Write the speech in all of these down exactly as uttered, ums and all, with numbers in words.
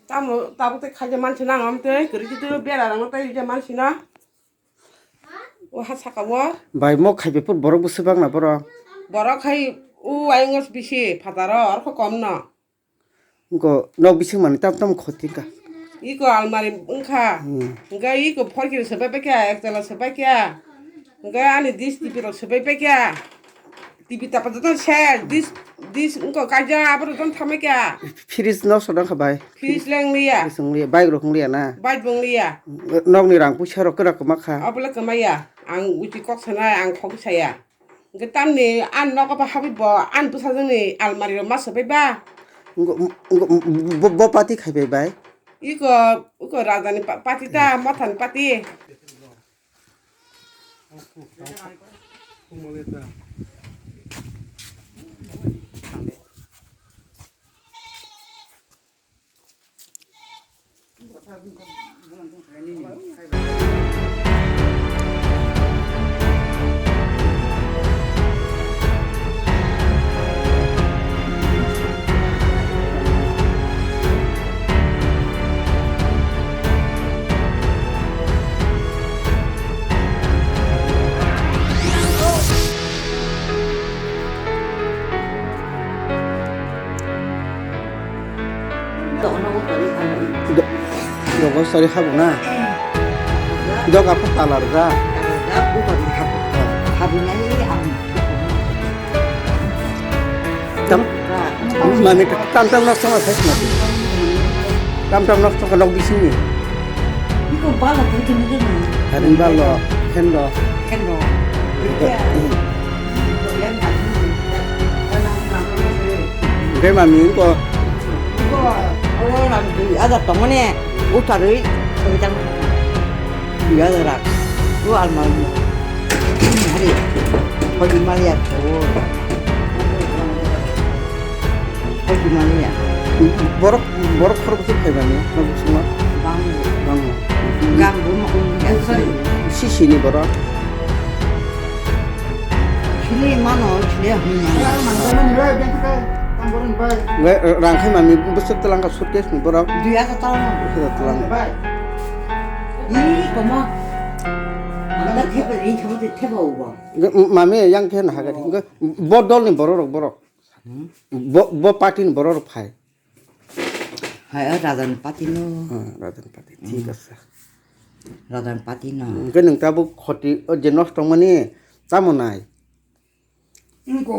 Tamo tabuk tei khaija mansi nang am tei kwrwi kitu bera rang tei ja mansi na. O ha saka o. Bai mo khaibe pur borok bwswk bang na borok. Borok hai o ayung bisi phataro orkho kom no. Go nok bising mani tam tam khoti ka. Iko almari wngkha. Hmm. Hingke iko phorkiri sepai paikha, ekjala sepai kha. Hingke ani dis T V rok sepai paikha. T V tapa joto se dis, dis wngkha kaijak, aborok joto thamai kha. Fridge nok sodang kha bai. Fridge leng liya. Fridge wng liya, bike rok wng liya na. Bike bo wng liya. Nokni rang puisa rok kwrak kwma kha. Obo le kwmaya. Ang uchi kok sanai, ang khogwi saya. Hingke tamni ani nogo bo habwi bo ani bwsajwkni almari rok ma swbai ba? Ngo, ngo, bo, bo pati khai bai bai? Iko, iko rajani pa-, pati ta, mothani pati. Do-, dogo sari habu na. Dok apa talar da. Tam, mami tam tam nok sama sai mati. Tam tam nok sama nok bising ni. Iko bala tengke ni ni. Haring balo, hendo. Hendo. Hingke mami ko. Ada tongone utarui tong. Dui hajar. Tu almari. Hari. Hoji maliya. Hoji maliya. Borok, borok khorok bwswk phaimani, nok bisingo? Bang. Bang. Gang bo ma-, sorry. Sisini borok. Sini mano, sini hwnwi mano. Ngai, rang khai mami bwswk twlang kha suitcase ni borok. Dui hajar twlang. Dui hajar twlang. Ih, komo. Ang tak theba, ih, theba, theba ubo. Ngai, mami yang khe na hagar. Ngai, bo dol ni borok rok borok. Hmm? Bo, bo party ni borok rok phai. Hai, o Rajan party no. Hmm, Rajan party. Thik ase. Rajan party no. Hwnkhe nwng tabuk khoti, o je nosto mani tamo nai?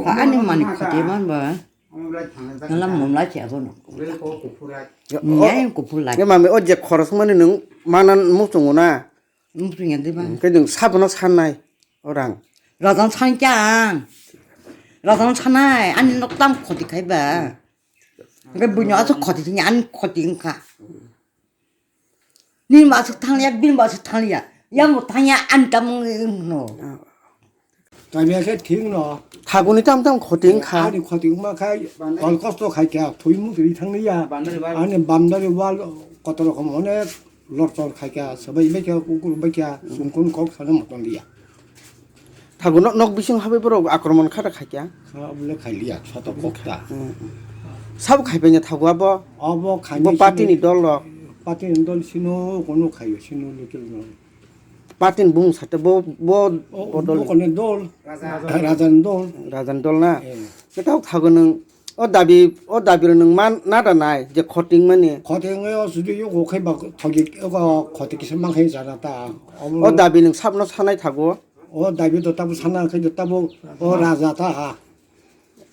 Ha, ani mani khoti man ba. Nala mumla che ago no. Ya, o, ya, yang kupulai. Ya, mami, o je khoros mani nwng manan muchungo na. Muchung ya de ba. Hwnkhe nwng sabono sannai, o rang. Rajan san kya ang. Rajan sanai, ani nok tam khoti khai ba. Hwnkhe buino aswk khoti thini, ani khoti wngkha. Nini bo aswk thangya, bini bo aswk thangya. Yang bo thangya, ani tamung no. Tamya khe thik no. Thaguni tam tam khoti wngkha. Ani khoti wngma khai, kol kosto khai kha, thwi mung twi thangya. Ani boundary wall kotor rokom onek lorchor khai kha, sabai bai kha, kukur bai kha, sungkun kok sana moton liya. Thago nok, nok bising habai borok akromon kha da khai kha. Kha bole khai liya, soto kok ta. Hmm. Sabo khai pai nya thago abo? Abo khai bo ni party sini, ni dol rok. Party ni dol sino, kono khai sino, local no. Party ni bumung sate bo, bo, o, bo dol bo ni. Kono dol. Raja. Raja ni dol. Raja ni dol na? Eh. Khe thago nwng o dabi, o dabi rok nwng man na da nai je khoting mani? Khoting o sudi yo go khai ba thogi o khoting kisa man khai jana ta. O dabi nwng sabno sanai thago? O dabi to tabo sana khai to tabo o raja ta ha.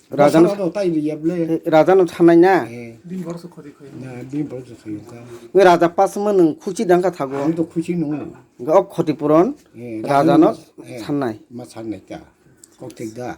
Raja no. Bwsano to tai riya ble. Raja no sanai na? Eh. Din borok se khoti khai. Na, din borok se khai ka. Nge raja pas ma nwng khuchi dang kha thago. Ang to khuchi nung. Ga ok khoti puron. Eh, raja no eh, sanai. Ma sanai ta. Kok thik da.